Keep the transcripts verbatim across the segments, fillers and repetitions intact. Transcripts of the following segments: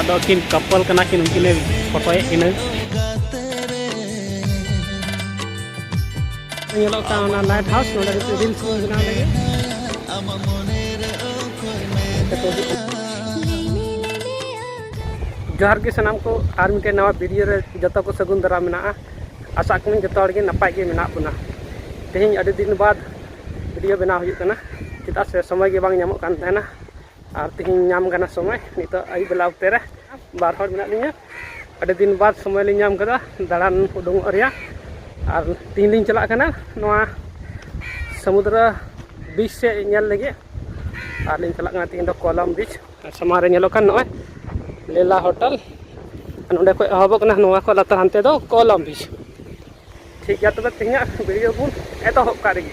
ᱟᱫᱚ ᱠᱤᱱ ᱠᱟᱯᱚᱞ ᱠᱟᱱᱟ ᱠᱤᱱ, ᱩᱱᱠᱤᱱᱮ ᱯᱷᱳᱴᱳᱭᱮᱫ ᱠᱤᱱᱟᱹ᱾ ᱧᱮᱞᱚᱜ ᱠᱟᱱ ᱚᱱᱟ ᱞᱟᱭᱤᱴ ᱦᱟᱣᱩᱥ, ᱱᱚᱰᱮ ᱢᱤᱫᱴᱮᱱ ᱨᱤᱞᱥ ᱵᱚᱱ ᱵᱮᱱᱟᱣ ᱞᱟᱹᱜᱤᱫ᱾ ᱡᱚᱦᱟᱨ ᱜᱮ ᱥᱟᱱᱟᱢ ᱠᱚ, ᱟᱨ ᱢᱤᱫᱴᱮᱱ ᱱᱟᱣᱟ ᱵᱷᱤᱰᱤᱭᱳ ᱨᱮ ᱡᱚᱛᱚ ᱠᱚ ᱥᱟᱹᱜᱩᱱ ᱫᱟᱨᱟᱢ ᱢᱮᱱᱟᱜᱼᱟ᱾ ᱟᱥᱟᱜ ᱠᱟᱹᱱᱟᱹᱧ ᱡᱚᱛᱚ ᱦᱚᱲ ᱜᱮ ᱱᱟᱯᱟᱭ ᱜᱮ ᱢᱮᱱᱟᱜ ᱵᱚᱱᱟ᱾ ᱛᱮᱦᱮᱧ ᱟᱹᱰᱤ ᱫᱤᱱ ᱵᱟᱫᱽ ᱵᱷᱤᱰᱤᱭᱳ ᱵᱮᱱᱟᱣ ᱦᱩᱭᱩᱜ ᱠᱟᱱᱟ, ᱪᱮᱫᱟᱜ ᱥᱮ ᱥᱚᱢᱚᱭ ᱜᱮ ᱵᱟᱝ ᱧᱟᱢᱚᱜ ᱠᱟᱱ ᱛᱟᱦᱮᱱᱟ᱾ ᱟᱨ ᱛᱮᱦᱮᱧ ᱧᱟᱢ ᱠᱟᱱᱟ ᱥᱚᱢᱚᱭ, ᱱᱤᱛᱚᱜ ᱟᱹᱭᱩᱵ ᱵᱮᱞᱟ ᱚᱠᱛᱮ ᱨᱮ ᱵᱟᱨ ᱦᱚᱲ ᱢᱮᱱᱟᱜ ᱞᱤᱧᱟ᱾ ᱟᱹᱰᱤ ᱫᱤᱱ ᱵᱟᱫᱽ ᱥᱚᱢᱚᱭ ᱞᱤᱧ ᱧᱟᱢ ᱠᱟᱫᱟ ᱫᱟᱬᱟᱱ ᱩᱰᱩᱝᱚᱜ ᱨᱮᱭᱟᱜ᱾ ᱟᱨ ᱛᱮᱦᱮᱧ ᱞᱤᱧ ᱪᱟᱞᱟᱜ ᱠᱟᱱᱟ ᱱᱚᱣᱟ ᱥᱚᱢᱩᱫᱨᱚ ᱵᱤᱪ ᱥᱮᱫ ᱧᱮᱞ ᱞᱟᱹᱜᱤᱫ᱾ ᱟᱨ ᱞᱤᱧ ᱪᱟᱞᱟᱜ ᱠᱟᱱᱟ ᱛᱮᱦᱮᱧ ᱫᱚ ᱠᱚᱞᱚᱢ ᱵᱤᱪ᱾ ᱟᱨ ᱥᱟᱢᱟᱝ ᱨᱮ ᱧᱮᱞᱚᱜ ᱠᱟᱱ ᱱᱚᱜᱼᱚᱭ ᱞᱮᱞᱟ ᱦᱳᱴᱮᱞ᱾ ᱟᱨ ᱱᱚᱸᱰᱮ ᱠᱷᱚᱱ ᱮᱦᱚᱵᱚᱜ ᱠᱟᱱᱟ ᱱᱚᱣᱟ ᱠᱷᱚᱱ ᱞᱟᱛᱟᱨ ᱦᱟᱱᱛᱮ ᱫᱚ ᱠᱚᱞᱚᱢ ᱵᱤᱪ᱾ ᱴᱷᱤᱠ ᱜᱮᱭᱟ, ᱛᱚᱵᱮ ᱛᱮᱦᱮᱧᱟᱜ ᱵᱷᱤᱰᱤᱭᱳ ᱵᱚᱱ ᱮᱛᱚᱦᱚᱵ ᱠᱟᱜ ᱞᱮᱜᱮ᱾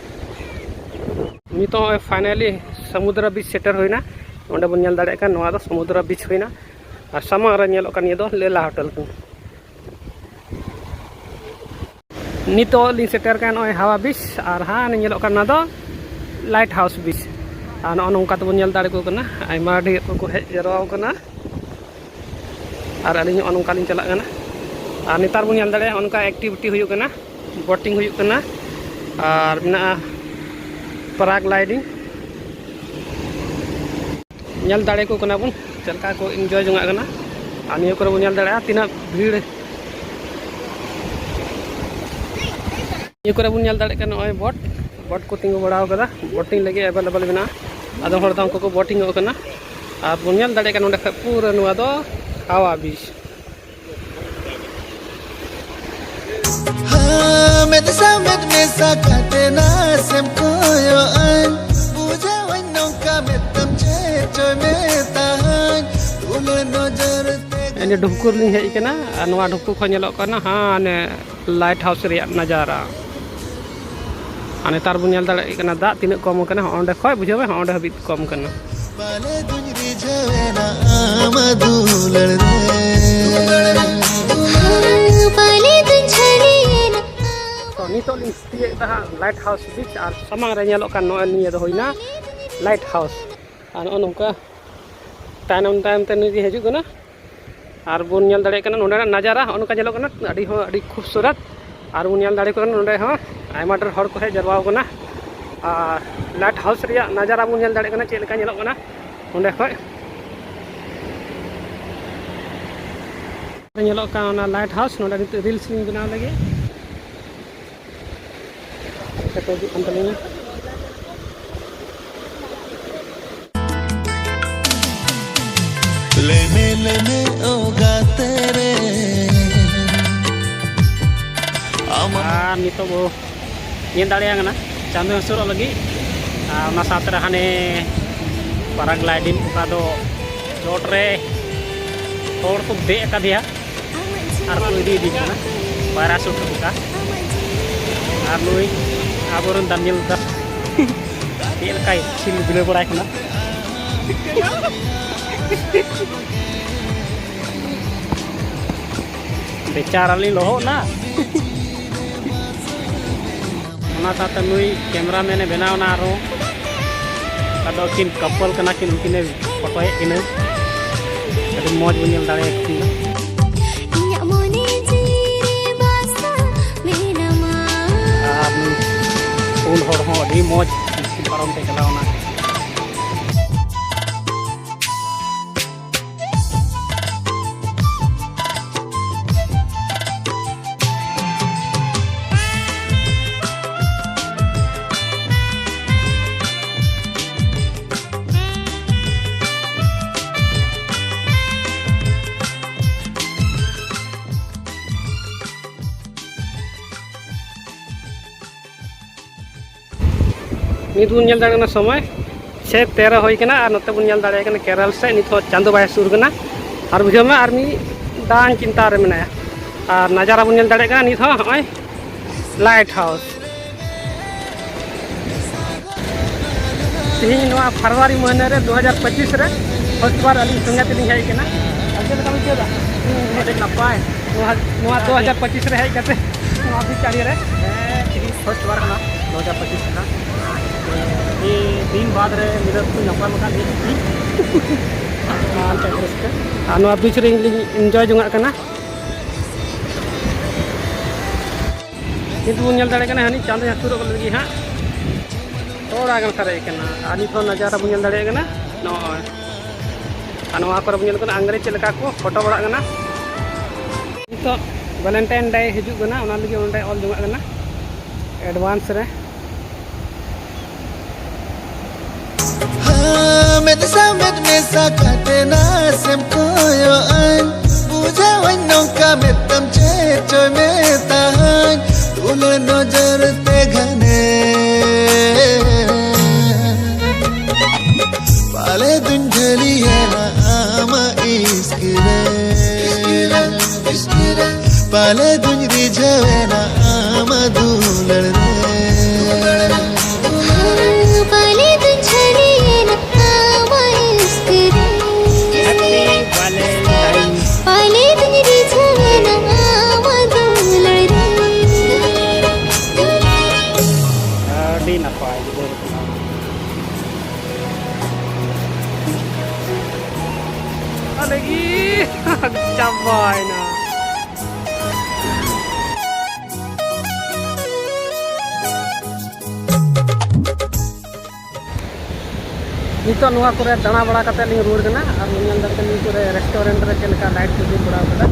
ᱱᱤᱛᱚᱜ ᱱᱚᱜᱼᱚᱭ ᱯᱷᱟᱭᱱᱟᱞᱤ ᱥᱚᱢᱩᱫᱨᱚ ᱵᱤᱪ ᱥᱮᱴᱮᱨ ᱦᱩᱭᱱᱟ᱾ ᱱᱚᱸᱰᱮ ᱵᱚᱱ ᱧᱮᱞ ᱫᱟᱲᱮᱭᱟᱜ ᱠᱟᱱ ᱱᱚᱣᱟ ᱫᱚ ᱥᱚᱢᱩᱫᱨᱚ ᱵᱤᱪ ᱦᱩᱭᱱᱟ᱾ ᱟᱨ ᱥᱟᱢᱟᱝ ᱨᱮ ᱧᱮᱞᱚᱜ ᱠᱟᱱ ᱱᱤᱭᱟᱹ ᱫᱚ ᱞᱮᱞᱟ ᱦᱳᱴᱮᱞ ᱠᱟᱱᱟ᱾ ᱱᱤᱛᱚᱜ ᱞᱤᱧ ᱥᱮᱴᱮᱨ ᱠᱟᱱ ᱱᱚᱜᱼᱚᱭ ᱦᱟᱣᱟ ᱵᱤᱪ, ᱟᱨ ᱦᱟᱱᱮ ᱧᱮᱞᱚᱜ ᱠᱟᱱ ᱚᱱᱟ ᱫᱚ ᱞᱟᱭᱤᱴ ᱦᱟᱣᱩᱥ ᱵᱤᱪ᱾ ᱟᱨ ᱱᱚᱜᱼᱚ ᱱᱚᱝᱠᱟ ᱛᱮᱵᱚᱱ ᱧᱮᱞ ᱫᱟᱲᱮ ᱠᱚ ᱠᱟᱱᱟ, ᱟᱭᱢᱟ ᱰᱷᱮᱨ ᱠᱚᱠᱚ ᱦᱮᱡ ᱡᱟᱣᱨᱟ ᱟᱠᱟᱱᱟ᱾ ᱟᱨ ᱟᱹᱞᱤᱧ ᱱᱚᱜᱼᱚ ᱱᱚᱝᱠᱟ ᱞᱤᱧ ᱪᱟᱞᱟᱜ ᱠᱟᱱᱟ᱾ ᱟᱨ ᱱᱮᱛᱟᱨ ᱵᱚᱱ ᱧᱮᱞ ᱫᱟᱲᱮᱭᱟᱜᱼᱟ, ᱚᱱᱠᱟ ᱮᱠᱴᱤᱵᱷᱤᱴᱤ ᱦᱩᱭᱩᱜ ᱠᱟᱱᱟ, ᱵᱳᱴᱤᱝ ᱦᱩᱭᱩᱜ ᱠᱟᱱᱟ, ᱟᱨ ᱢᱮᱱᱟᱜᱼᱟ ᱯᱮᱨᱟᱜᱽᱞᱟᱭᱰᱤᱝ᱾ ᱧᱮᱞ ᱫᱟᱲᱮ ᱠᱚ ᱠᱟᱱᱟ ᱵᱚᱱ ᱪᱮᱫ ᱞᱮᱠᱟ ᱠᱚ ᱤᱱᱡᱚᱭ ᱡᱚᱝᱟᱜ ᱠᱟᱱᱟ᱾ ᱟᱨ ᱱᱤᱭᱟᱹ ᱠᱚᱨᱮ ᱵᱚᱱ ᱧᱮᱞ ᱫᱟᱲᱮᱭᱟᱜᱼᱟ ᱛᱤᱱᱟᱹᱜ ᱵᱷᱤᱲ᱾ ᱱᱤᱭᱟᱹ ᱠᱚᱨᱮ ᱵᱚᱱ ᱧᱮᱞ ᱫᱟᱲᱮᱭᱟᱜ ᱠᱟᱱᱟ ᱱᱚᱜᱼᱚᱭ ᱵᱳᱴ, ᱵᱳᱴ ᱠᱚ ᱛᱤᱸᱜᱩ ᱵᱟᱲᱟ ᱟᱠᱟᱫᱟ, ᱵᱳᱴᱤᱝ ᱞᱟᱹᱜᱤᱫ ᱮᱵᱮᱞᱮᱵᱮᱞ ᱢᱮᱱᱟᱜᱼᱟ᱾ ᱟᱫᱚᱢ ᱦᱚᱲ ᱫᱚ ᱩᱱᱠᱩ ᱠᱚ ᱵᱳᱴᱤᱝ ᱚᱜ ᱠᱟᱱᱟ᱾ ᱟᱨ ᱵᱚᱱ ᱧᱮᱞ ᱫᱟᱲᱮᱭᱟᱜ ᱠᱟᱱᱟ ᱱᱚᱸᱰᱮ ᱠᱷᱚᱡ ᱯᱩᱨᱟᱹ ᱱᱚᱣᱟ ᱫᱚ ᱦᱟᱣᱟ ᱵᱤᱪ᱾ ᱦᱮᱸ, ᱢᱮᱫ ᱥᱟᱶ ᱢᱮᱫ ᱢᱮᱥᱟ ᱠᱟᱛᱮ ᱱᱟᱥᱮᱢ ᱠᱚᱭᱚᱜ ᱟᱹᱧ, ᱵᱩᱡᱷᱟᱹᱣᱟᱹᱧ ᱱᱚᱝᱠᱟ ᱢᱮᱫ ᱛᱟᱢ ᱪᱮᱫ ᱪᱚᱭ ᱢᱮᱛᱟᱦᱟᱹᱧ, ᱫᱩᱞᱟᱹᱲ ᱱᱚᱡᱚᱨ ᱛᱮ ᱮᱸᱰᱮ ᱰᱷᱩᱯᱠᱩ ᱨᱮᱞᱤᱧ ᱦᱮᱡ ᱟᱠᱟᱱᱟ, ᱟᱨ ᱱᱚᱣᱟ ᱰᱷᱩᱯᱠᱩ ᱠᱷᱚᱱ ᱧᱮᱞᱚᱜ ᱠᱟᱱᱟ ᱦᱟᱱᱮ ᱞᱟᱭᱤᱴ ᱦᱟᱣᱩᱥ ᱨᱮᱭᱟᱜ ᱱᱟᱡᱟᱨᱟ᱾ ᱟᱨ ᱱᱮᱛᱟᱨ ᱵᱚᱱ ᱧᱮᱞ ᱫᱟᱲᱮᱭᱟᱜ ᱠᱟᱱᱟ ᱫᱟᱜ ᱛᱤᱱᱟᱹᱜ ᱠᱚᱢ ᱟᱠᱟᱱᱟ᱾ ᱦᱚᱸᱜᱼᱚ ᱚᱸᱰᱮ ᱠᱷᱚᱡ ᱵᱩᱡᱷᱟᱹᱣ ᱢᱮ, ᱦᱚᱸᱜᱼᱚ ᱚᱸᱰᱮ ᱦᱟᱹᱵᱤᱡ ᱠᱚᱢ ᱠᱟᱱᱟ᱾ ᱯᱟᱞᱮ ᱫᱩᱧ ᱨᱤᱡᱷᱟᱹᱣᱮᱱᱟ ᱟᱢ ᱫᱩᱞᱟᱹᱲ ᱨᱮ᱾ ᱯᱟᱞᱮ ᱫᱩᱧ ᱡᱷᱟᱹᱞᱤᱭᱮᱱᱟ᱾ ᱛᱚ, ᱱᱤᱛᱚᱜ ᱞᱤᱧ ᱛᱤᱭᱟᱹᱜ ᱮᱫᱟ ᱦᱟᱸᱜ ᱞᱟᱭᱤᱴ ᱦᱟᱣᱩᱥ ᱵᱤᱪ, ᱟᱨ ᱥᱟᱢᱟᱝ ᱨᱮ ᱧᱮᱞᱚᱜ ᱠᱟᱱ ᱱᱚᱜᱼᱚᱭ ᱱᱤᱭᱟᱹ ᱫᱚ ᱦᱩᱭᱱᱟ ᱞᱟᱭᱤᱴ ᱦᱟᱣᱩᱥ᱾ ᱟᱨ ᱱᱚᱜᱼᱚ ᱱᱚᱝᱠᱟ ᱛᱟᱭᱱᱚᱢ ᱛᱟᱭᱱᱚᱢ ᱛᱮ ᱱᱩᱭ ᱫᱚᱭ ᱦᱤᱡᱩᱜ ᱠᱟᱱᱟ᱾ ᱟᱨ ᱵᱚᱱ ᱧᱮᱞ ᱫᱟᱲᱮᱭᱟᱜ ᱠᱟᱱᱟ ᱱᱚᱸᱰᱮᱱᱟᱜ ᱱᱟᱡᱟᱨᱟ ᱦᱚᱸᱜᱼᱚ ᱱᱚᱝᱠᱟ ᱧᱮᱞᱚᱜ ᱠᱟᱱᱟ, ᱟᱹᱰᱤ ᱦᱚᱸ ᱟᱹᱰᱤ ᱠᱷᱩᱵᱥᱩᱨᱟᱛ᱾ ᱟᱨ ᱵᱚᱱ ᱧᱮᱞ ᱫᱟᱲᱮᱭᱟᱜ ᱠᱟᱱᱟ ᱱᱚᱸᱰᱮ ᱦᱚᱸ ᱟᱭᱢᱟ ᱰᱷᱮᱨ ᱦᱚᱲ ᱠᱚ ᱦᱮᱡ ᱡᱟᱨᱣᱟ ᱠᱟᱱᱟ᱾ ᱟᱨ ᱞᱟᱭᱤᱴ ᱦᱟᱣᱩᱥ ᱨᱮᱭᱟᱜ ᱱᱟᱡᱟᱨᱟ ᱵᱚᱱ ᱧᱮᱞ ᱫᱟᱲᱮᱭᱟᱜ ᱠᱟᱱᱟ ᱪᱮᱫ ᱞᱮᱠᱟ ᱧᱮᱞᱚᱜ ᱠᱟᱱᱟ ᱚᱸᱰᱮ ᱠᱷᱚᱡ᱾ ᱧᱮᱞᱚᱜ ᱠᱟᱱ ᱚᱱᱟ ᱞᱟᱭᱤᱴ ᱦᱟᱣᱩᱥ, ᱱᱚᱸᱰᱮ ᱱᱤᱛᱚᱜ ᱨᱤᱞᱥ ᱞᱤᱧ ᱵᱮᱱᱟᱣ ᱞᱟᱹᱜᱤᱫ᱾ ᱠᱟᱛᱮ ᱦᱤᱡᱩᱜ ᱠᱟᱱ ᱛᱟᱹᱞᱤᱧᱟ᱾ ᱞᱮᱢᱮ ᱞᱮᱢᱮ ᱚ ᱜᱟᱛᱮ ᱨᱮ, ᱟᱢ ᱟᱨ ᱱᱤᱛᱚᱜ ᱵᱚ ᱧᱮᱞ ᱫᱟᱲᱮᱭᱟᱜ ᱠᱟᱱᱟ ᱪᱟᱸᱫᱚ ᱦᱟᱹᱥᱩᱨᱚᱜ ᱞᱟᱹᱜᱤᱫ᱾ ᱟᱨ ᱚᱱᱟ ᱥᱟᱶᱛᱮ ᱨᱮ ᱦᱟᱱᱮ paragliding, ᱚᱠᱟ ᱫᱚ ᱪᱚᱴ ᱨᱮ ᱦᱚᱲ ᱠᱚ ᱫᱮᱡ ᱟᱠᱟᱫᱮᱭᱟ ᱟᱨ ᱠᱚ ᱤᱫᱤ ᱤᱫᱤ ᱠᱟᱱᱟ ᱯᱟᱭᱨᱟ ᱥᱩᱴ ᱞᱮᱠᱟ᱾ ᱟᱨ ᱱᱩᱭ ᱟᱵᱚᱨᱮᱱ ᱫᱟᱱᱤᱭᱮᱞ ᱫᱟ ᱪᱮᱫ ᱞᱮᱠᱟᱭ ᱠᱷᱮᱞ ᱫᱩᱞᱟᱹ ᱵᱟᱲᱟᱭ ᱠᱟᱱᱟ᱾ ᱵᱮᱪᱟᱨᱟ ᱞᱤᱧ ᱞᱚᱦᱚᱫ ᱱᱟ᱾ ᱚᱱᱟ ᱥᱟᱶᱛᱮ ᱱᱩᱭ cameraman ᱮ ᱵᱮᱱᱟᱣ ᱮᱱᱟ ᱟᱨᱦᱚᱸ᱾ ᱟᱫᱚ ᱩᱱᱠᱤᱱ couple ᱠᱟᱱᱟ ᱠᱤᱱ, ᱩᱱᱠᱤᱱ ᱮ ᱯᱷᱳᱴᱳᱭᱮᱫ ᱠᱤᱱᱟᱹ᱾ ᱟᱹᱰᱤ ᱢᱚᱡᱽ ᱵᱚᱱ ᱧᱮᱞ ᱫᱟᱲᱮᱭᱟᱜ ᱠᱤᱱᱟ᱾ ᱤᱧᱟᱜ ᱢᱚᱱᱮ ᱡᱤᱣᱤ ᱨᱮ ᱵᱟᱥᱟ ᱢᱮᱱᱟᱢᱟ᱾ ᱟᱨ ᱱᱩᱭ ᱯᱩᱱ ᱦᱚᱲ ᱦᱚᱸ ᱟᱹᱰᱤ ᱢᱚᱡᱽ ᱩᱱᱠᱤᱱ ᱯᱟᱨᱚᱢ ᱛᱮ ᱪᱟᱞᱟᱣ ᱮᱱᱟ᱾ ᱱᱤᱛ ᱵᱚᱱ ᱧᱮᱞ ᱫᱟᱲᱮᱭᱟᱜ ᱠᱟᱱᱟ ᱥᱚᱢᱚᱭ ᱪᱷᱮ ᱛᱮᱨᱚ ᱦᱩᱭ ᱠᱟᱱᱟ ᱟᱨ ᱱᱚᱛᱮ ᱵᱚᱱ ᱧᱮᱞ ᱫᱟᱲᱮᱭᱟᱜ ᱠᱟᱱᱟ ᱠᱮᱨᱟᱞ ᱥᱮᱫ ᱱᱤᱛ ᱦᱚᱸ ᱪᱟᱸᱫᱚ ᱵᱟᱭ ᱦᱟᱹᱥᱩᱨ ᱠᱟᱱᱟ᱾ ᱟᱨ ᱵᱩᱡᱷᱟᱹᱣ ᱢᱮ ᱟᱨ ᱢᱤᱫ ᱫᱟᱱ ᱪᱤᱱᱛᱟ ᱨᱮ ᱢᱮᱱᱟᱭᱟ᱾ ᱟᱨ ᱱᱟᱡᱟᱨᱟ ᱵᱚᱱ ᱧᱮᱞ ᱫᱟᱲᱮᱭᱟᱜ ᱠᱟᱱᱟ ᱱᱤᱛ ᱦᱚᱸ ᱱᱚᱜᱼᱚᱭ ᱞᱟᱭᱤᱴ ᱦᱟᱣᱩᱥ᱾ ᱛᱮᱦᱮᱧ ᱱᱚᱣᱟ ᱯᱷᱮᱵᱽᱨᱩᱣᱟᱨᱤ ᱢᱟᱹᱦᱱᱟᱹ ᱨᱮ ᱫᱩ ᱦᱟᱡᱟᱨ ᱯᱚᱸᱪᱤᱥ ᱨᱮ first ᱵᱟᱨ ᱟᱹᱞᱤᱧ ᱥᱚᱸᱜᱮ ᱛᱮᱞᱤᱧ ᱦᱮᱡ ᱠᱟᱱᱟ᱾ ᱟᱨ ᱪᱮᱫ ᱞᱮᱠᱟ ᱵᱤᱱ ᱟᱹᱭᱠᱟᱹᱣ ᱮᱫᱟ? ᱦᱩᱸ, ᱟᱹᱰᱤ ᱱᱟᱯᱟᱭ᱾ ᱱᱚᱣᱟ, ᱱᱚᱣᱟ ᱫᱩ ᱦᱟᱡᱟᱨ ᱯᱚᱸᱪᱤᱥ ᱨᱮ ᱦᱮᱡ ᱠᱟᱛᱮ ᱱᱚᱣᱟ ᱵᱤᱪ ᱟᱲᱮ ᱨᱮ᱾ ᱦᱮᱸ, ᱛᱮᱦᱮᱧ first ᱵᱟᱨ ᱠᱟᱱᱟ, ᱫᱩ ᱦᱟᱡᱟᱨ ᱯᱚᱸᱪᱤᱥ ᱨᱮᱱᱟᱜ᱾ ᱟᱹᱰᱤ ᱫᱤᱱ ᱵᱟᱫᱽ ᱨᱮ ᱢᱤᱫ ᱫᱷᱟᱣ ᱠᱚ ᱧᱟᱯᱟᱢ ᱟᱠᱟᱫ ᱞᱤᱧ᱾ ᱱᱚᱣᱟ ᱢᱤᱫᱴᱮᱱ ᱨᱟᱹᱥᱠᱟᱹ᱾ ᱟᱨ ᱱᱚᱣᱟ ᱵᱤᱪ ᱨᱮ ᱤᱧ ᱞᱤᱧ ᱮᱱᱡᱚᱭ ᱡᱚᱝᱟᱜ ᱠᱟᱱᱟ᱾ ᱱᱤᱛ ᱵᱚᱱ ᱧᱮᱞ ᱫᱟᱲᱮᱭᱟᱜ ᱠᱟᱱᱟ, ᱦᱟᱹᱱᱤ ᱪᱟᱸᱫᱚᱭ ᱦᱟᱹᱥᱩᱨᱚᱜ ᱞᱟᱹᱜᱤᱫ ᱦᱟᱸᱜ ᱛᱷᱚᱲᱟ ᱜᱟᱱ ᱥᱟᱨᱮᱡ ᱠᱟᱱᱟ᱾ ᱟᱨ ᱱᱤᱛ ᱦᱚᱸ ᱱᱟᱡᱟᱨᱟ ᱵᱚᱱ ᱧᱮᱞ ᱫᱟᱲᱮᱭᱟᱜ ᱠᱟᱱᱟ ᱱᱚᱜᱼᱚᱭ᱾ ᱟᱨ ᱱᱚᱣᱟ ᱠᱚᱨᱮ ᱵᱚᱱ ᱧᱮᱞ ᱠᱟᱱᱟ ᱟᱝᱨᱮᱡᱽ ᱪᱮᱫ ᱞᱮᱠᱟ ᱠᱚ ᱯᱷᱳᱴᱳ ᱵᱟᱲᱟᱜ ᱠᱟᱱᱟ᱾ ᱱᱤᱛᱚᱜ ᱵᱷᱮᱞᱮᱱᱴᱟᱭᱤᱱ ᱰᱮ ᱦᱤᱡᱩᱜ ᱠᱟᱱᱟ, ᱚᱱᱟ ᱞᱟᱹᱜᱤᱫ ᱚᱸᱰᱮ ᱚᱞ ᱡᱚᱝᱟᱜ ᱠᱟᱱᱟ ᱮᱰᱵᱷᱟᱱᱥ ᱨᱮ᱾ ᱦᱮᱸ, ᱢᱮᱫ ᱥᱟᱶ ᱢᱮᱫ ᱢᱮᱥᱟ ᱠᱟᱛᱮ ᱱᱟᱥᱮᱢ ᱠᱚᱭᱚᱜ ᱟᱹᱧ, ᱵᱩᱡᱷᱟᱹᱣᱟᱹᱧ ᱱᱚᱝᱠᱟ ᱢᱮᱫ ᱛᱟᱢ ᱪᱮᱫ ᱪᱚᱭ ᱢᱮᱛᱟᱦᱟᱹᱧ, ᱛᱩᱞᱟᱹ ᱱᱚᱡᱚᱨ ᱛᱮ ᱜᱷᱟᱱᱮ᱾ ᱯᱟᱞᱮ ᱫᱩᱧ ᱡᱷᱟᱹᱞᱤᱭᱮᱱᱟ ᱟᱢᱟᱜ ᱤᱥᱠ ᱨᱮ, ᱯᱟᱞᱮ ᱫᱩᱧ ᱨᱤᱡᱷᱟᱹᱣᱮᱱᱟ ᱟᱢᱟᱜ ᱫᱩᱞᱟᱹᱲ ᱨᱮ᱾ ᱯᱟᱞᱮ ᱫᱩᱧ ᱡᱷᱟᱹᱞᱤᱭᱮᱱᱟ ᱟᱢᱟᱜ ᱤᱥᱠ ᱨᱮ᱾ ᱯᱟᱞᱮ ᱫᱩᱧ ᱨᱤᱡᱷᱟᱹᱣᱮᱱᱟ ᱟᱢᱟᱜ ᱫᱩᱞᱟᱹᱲ ᱨᱮ᱾ ᱟᱹᱰᱤ ᱱᱟᱯᱟᱭ ᱜᱤᱫᱽᱨᱟᱹ ᱠᱟᱱᱟ᱾ ᱟᱞᱮ ᱜᱮ ᱪᱟᱵᱟᱭᱮᱱᱟ᱾ ᱱᱤᱛᱚᱜ ᱱᱚᱣᱟ ᱠᱚᱨᱮ ᱫᱟᱬᱟ ᱵᱟᱲᱟ ᱠᱟᱛᱮ ᱞᱤᱧ ᱨᱩᱣᱟᱹᱲ ᱠᱟᱱᱟ᱾ ᱟᱨ ᱧᱮᱞ ᱫᱟᱲᱮᱭᱟᱜ ᱠᱟᱱᱟ, ᱱᱤᱭᱟᱹ ᱠᱚᱨᱮ ᱨᱮᱥᱴᱩᱨᱮᱱᱴ ᱨᱮ ᱪᱮᱫ ᱞᱮᱠᱟ ᱞᱟᱭᱤᱴ ᱠᱚ ᱡᱩᱞ ᱵᱟᱲᱟ ᱠᱟᱫᱟ,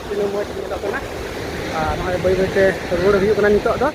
ᱛᱤᱱᱟᱹᱜ ᱢᱚᱡᱽ ᱧᱮᱞᱚᱜ ᱠᱟᱱᱟ᱾ ᱟᱨ ᱱᱚᱜᱼᱚᱭ ᱵᱟᱹᱭ ᱵᱟᱹᱭ ᱛᱮ ᱨᱩᱣᱟᱹᱲ ᱦᱩᱭᱩᱜ ᱠᱟᱱᱟ ᱱᱤᱛᱚᱜ ᱫᱚ᱾